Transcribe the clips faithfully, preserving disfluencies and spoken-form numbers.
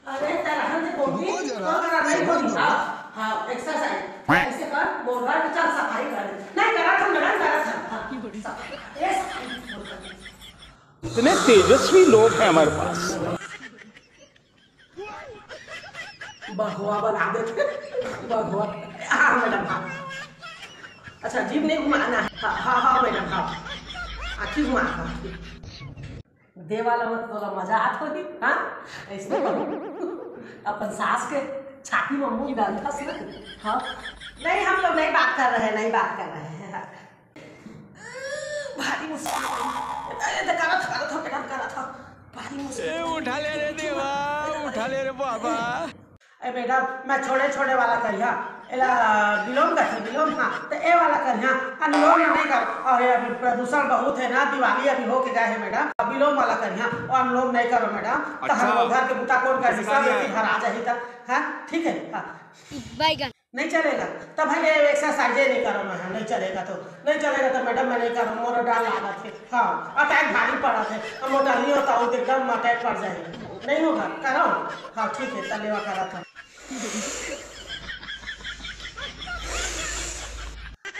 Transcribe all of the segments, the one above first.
अरे, तरहन से बोली, रुको जरा, तो करा नहीं समझ बोली। लो। हाँ, हाँ, एक्सरसाइज। ऐसे कर, बोल रहा है, चल, सफाई कर दे। नहीं, करा था, मैडम, करा था। हाँ, सफाई, ये सफाई। इतने तेजस्वी लोग हैं हमारे पास। बघवा बना देते। बघवा। हाँ, मैडम, हाँ। अच्छा, जीभ नहीं घुमाना है। हाँ, हाँ, हाँ, मैडम, हाँ। आँखी घुमा, हाँ। दे वाला मत बोला, मजा आत होही, हाँ? ऐसे करो। अपन सास के छाती में मुंह डालता से, हाँ? नहीं, हम लोग नहीं बात कर रहे हैं, नहीं बात कर रहे हैं, हाँ। भारी मुश्किल है। अरे, तो करा था, करा था, मैडम, करा था। भारी मुश्किल ए, है। उठा ले रे देवा, उठा ले रे बाबा। ए मैडम, मैं छोड़े छोड़े वाला करिहा, एला विलोम कथे, विलोम, हाँ, तो ए वाला करिहा, अनुलोम नहीं कर। अरे, अभी प्रदूषण बहुत है ना, दिवाली अभी होके गए है मैडम, विलोम वाला करिहा, और अनुलोम नहीं करो मैडम, तो हम अच्छा। लोग घर के बुता कौन कर, सब एक ही घर आ जाही, तो, हाँ, ठीक है, हाँ। बैगन। नहीं चलेगा, तब भले एक्सरसाइज नहीं करो, मैं, हाँ, नहीं चलेगा तो, नहीं चलेगा तो मैडम, मैं नहीं करूँ, मोर डर लागत है। हाँ, अटैक भारी पड़त है। अब मोटा नहीं होता हूँ तो एकदम अटैक पड़ जाएगा। नहीं होगा, कराओ। हाँ, ठीक है, तलेवा करा था।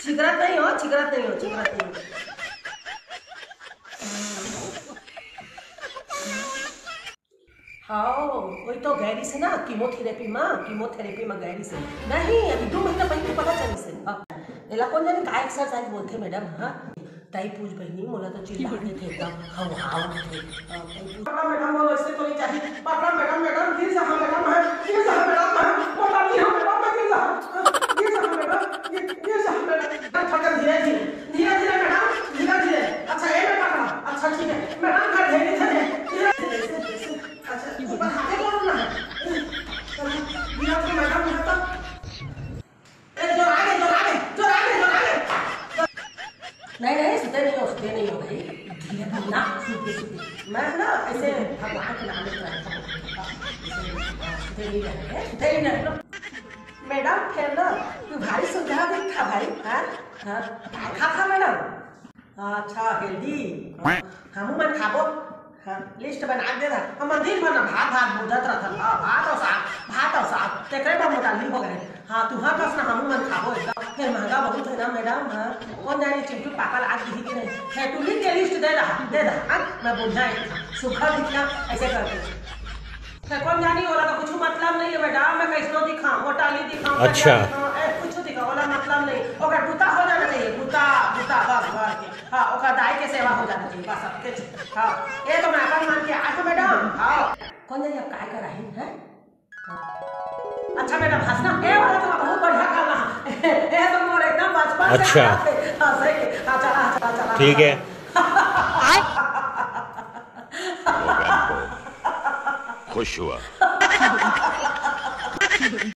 छिगरत नहीं हो, छिगरत नहीं हो, छिगरत नहीं हो। हाँ, वही तो गैरी से ना, कीमोथेरेपी मा, कीमोथेरेपी मा गैरी से। नहीं, अभी दो महीना पहले पता चली से। हाँ। एला कौन जाने का एक्सरसाइज बोलथे मैडम, हाँ? ताई पूछ बहिनी, मोला तो चिल्ला देथे एकदम, हाँ, हाँ, उठथे। हाँ, ताई पूछ। पकड़ा मैडम, बोलो, इससे तो नहीं चाहिए। पकड़ा मैडम, मैडम, गिर जा, हाँ, मैडम, हाँ, गिर जा, हाँ, मैडम, हाँ, पकड़ा नहीं, हाँ, मैडम, हाँ, गिर जा, हाँ, गिर जा, हाँ, मैडम, गिर, गिर जा, हाँ, मैडम। मैडम, थोड़ा धीरे, धीरे, धीरे, धीरे, मैडम, धीरे, धीरे। अच्छा, ये मैं पकड़ा, अच्छा, ठीक है, मैडम, मैं धीरे, धीरे, धीरे, धीरे, धीरे, धीरे। अच्छा, ऊपर हाथे को रखना है। गिरा तो मैडम, गिरा तो। ए, जोर आगे, जोर आगे, जोर आगे, जोर आगे। नहीं, नहीं, सुते नहीं हो, सुते नहीं हो भाई। धीरे बोलना, सुते, सुते। मैं ना ऐसे भगवान के नाम लेके रहता हूँ। ऐसे, हाँ, सुते नहीं रहेंगे, सुते नहीं रहेंगे। मैडम, फिर ना, तू भारी सुविधा दिखा भाई, हाँ? हाँ, खा, खा मैडम। अच्छा, हेल्दी। हमू मन खाबो। हाँ, लिस्ट बना दे रहा। हम दिन भर ना भात, भात बोजत रहथन। हाँ, भात और साग, भात और साग। तेकरे बर मोटाली हो गए। हाँ, तुहार कस ना हमू मन खाबो एकदम। फिर महंगा बहुत है ना मैडम, हाँ। कौन जाने चिंटू पापा लाग दिही कि नहीं। फेटुली के लिस्ट दे रहा, दे रहा। हाँ, मैं बोझा ही था। सूखा दिखना, ऐसे करके। फेर कौन जानी, ओला तो कुछ मतलब नहीं है मैडम, मैं कैसनो दिखाऊं, मोटाली दिखाऊं, अच्छा। करिया दिखाऊं, ए, कुछ दिखाऊं, ओला मतलब नहीं। ओकर बुता हो जाना चाहिए, बुता, बुता, बस, बस के। हाँ, ओकर दाई के सेवा हो जाना चाहिए, बस, सबके। हाँ, ये तो मैं अपन मन के आंख मैडम, हाँ। कौन जानी अब काय कराही, हैं? हाँ। अच्छा मैडम, हंसना, ए वाला तो बहुत बढ़िया करना। ए तो मोर एकदम बचपन से अच्छा। आदत है। हाँ, सही है। हाँ, चला, चला, चला। ठीक है। खुश हुआ।